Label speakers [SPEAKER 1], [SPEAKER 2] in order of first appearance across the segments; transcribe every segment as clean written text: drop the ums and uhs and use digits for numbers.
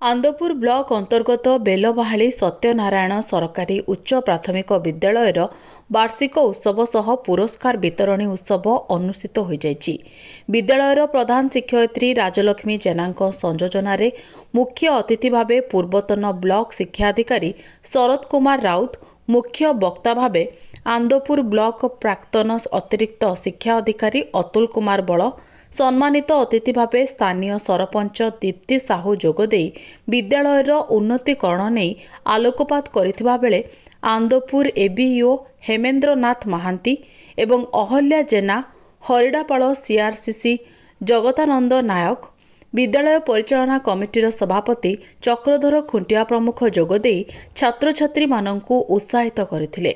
[SPEAKER 1] Anandapur block ଅନ୍ତର୍ଗତ ବେଲବାହାଳି ସତ୍ୟନାରାୟଣ ସରକାରୀ ଉଚ୍ଚ ପ୍ରାଥମିକ ବିଦ୍ୟାଳୟର ବାର୍ଷିକ ଉତ୍ସବ ସହ ପୁରସ୍କାର ବିତରଣୀ ଉତ୍ସବ ଅନୁଷ୍ଠିତ ହୋଇଯାଇଛି। ବିଦ୍ୟାଳୟର ପ୍ରଧାନ ଶିକ୍ଷୟିତ୍ରୀ ରାଜଲକ୍ଷ୍ମୀ ଜେନାଙ୍କ ସଂଯୋଜନାରେ ମୁଖ୍ୟ ଅତିଥି ଭାବେ ପୂର୍ବତନ ବ୍ଲକ ଶିକ୍ଷାଧିକାରୀ ଶରତ କୁମାର ରାଉତ, ମୁଖ୍ୟ ବକ୍ତା ଭାବେ ଆନ୍ଦପୁର ବ୍ଲକ ପ୍ରାକ୍ତନ ଅତିରିକ୍ତ ଶିକ୍ଷା ଅଧିକାରୀ ଅତୁଲ କୁମାର ବଳ, ସମ୍ମାନିତ ଅତିଥି ଭାବେ ସ୍ଥାନୀୟ ସରପଞ୍ଚ ଦୀପ୍ତି ସାହୁ ଯୋଗଦେଇ ବିଦ୍ୟାଳୟର ଉନ୍ନତିକରଣ ନେଇ ଆଲୋକପାତ କରିଥିବା ବେଳେ ଆନ୍ଦପୁର ଏବିଇଓ ହେମେନ୍ଦ୍ରନାଥ ମହାନ୍ତି ଏବଂ ଅହଲ୍ୟା ଜେନା, ହରିଡ଼ାପାଳ ସିଆର୍ସିସି ଜଗତାନନ୍ଦ ନାୟକ, ବିଦ୍ୟାଳୟ ପରିଚାଳନା କମିଟିର ସଭାପତି ଚକ୍ରଧର ଖୁଣ୍ଟିଆ ପ୍ରମୁଖ ଯୋଗଦେଇ ଛାତ୍ରଛାତ୍ରୀମାନଙ୍କୁ ଉତ୍ସାହିତ କରିଥିଲେ।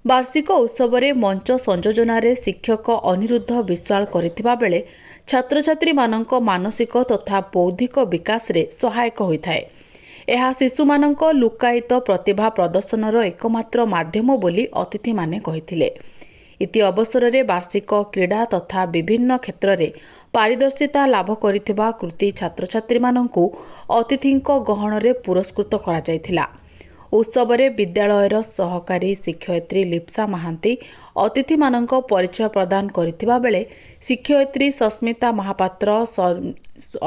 [SPEAKER 1] ବାର୍ଷିକ ଉତ୍ସବରେ ମଞ୍ଚ ସଂଯୋଜନାରେ ଶିକ୍ଷକ ଅନିରୁଦ୍ଧ ବିଶ୍ୱାଳ କରିଥିବା ବେଳେ ଛାତ୍ରଛାତ୍ରୀମାନଙ୍କ ମାନସିକ ତଥା ବୌଦ୍ଧିକ ବିକାଶରେ ସହାୟକ ହୋଇଥାଏ। ଏହା ଶିଶୁମାନଙ୍କ ଲୁକ୍କାୟିତ ପ୍ରତିଭା ପ୍ରଦର୍ଶନର ଏକମାତ୍ର ମାଧ୍ୟମ ବୋଲି ଅତିଥିମାନେ କହିଥିଲେ। ଇତି ଅବସରରେ ବାର୍ଷିକ କ୍ରୀଡ଼ା ତଥା ବିଭିନ୍ନ କ୍ଷେତ୍ରରେ ପାରିଦର୍ଶିତା ଲାଭ କରିଥିବା କୃତି ଛାତ୍ରଛାତ୍ରୀମାନଙ୍କୁ ଅତିଥିଙ୍କ ଗହଣରେ ପୁରସ୍କୃତ କରାଯାଇଥିଲା। ଉତ୍ସବରେ ବିଦ୍ୟାଳୟର ସହକାରୀ ଶିକ୍ଷୟିତ୍ରୀ ଲିପ୍ସା ମହାନ୍ତି ଅତିଥିମାନଙ୍କ ପରିଚୟ ପ୍ରଦାନ କରିଥିବା ବେଳେ ଶିକ୍ଷୟିତ୍ରୀ ସସ୍ମିତା ମହାପାତ୍ର,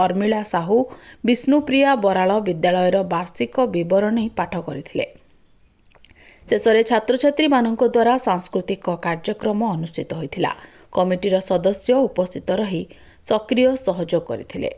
[SPEAKER 1] ଅର୍ମିଳା ସାହୁ, ବିଷ୍ଣୁପ୍ରିୟା ବରାଳ ବିଦ୍ୟାଳୟର ବାର୍ଷିକ ବିବରଣୀ ପାଠ କରିଥିଲେ। ଶେଷରେ ଛାତ୍ରଛାତ୍ରୀମାନଙ୍କ ଦ୍ୱାରା ସାଂସ୍କୃତିକ କାର୍ଯ୍ୟକ୍ରମ ଅନୁଷ୍ଠିତ ହୋଇଥିଲା। କମିଟିର ସଦସ୍ୟ ଉପସ୍ଥିତ ରହି ସକ୍ରିୟ ସହଯୋଗ କରିଥିଲେ।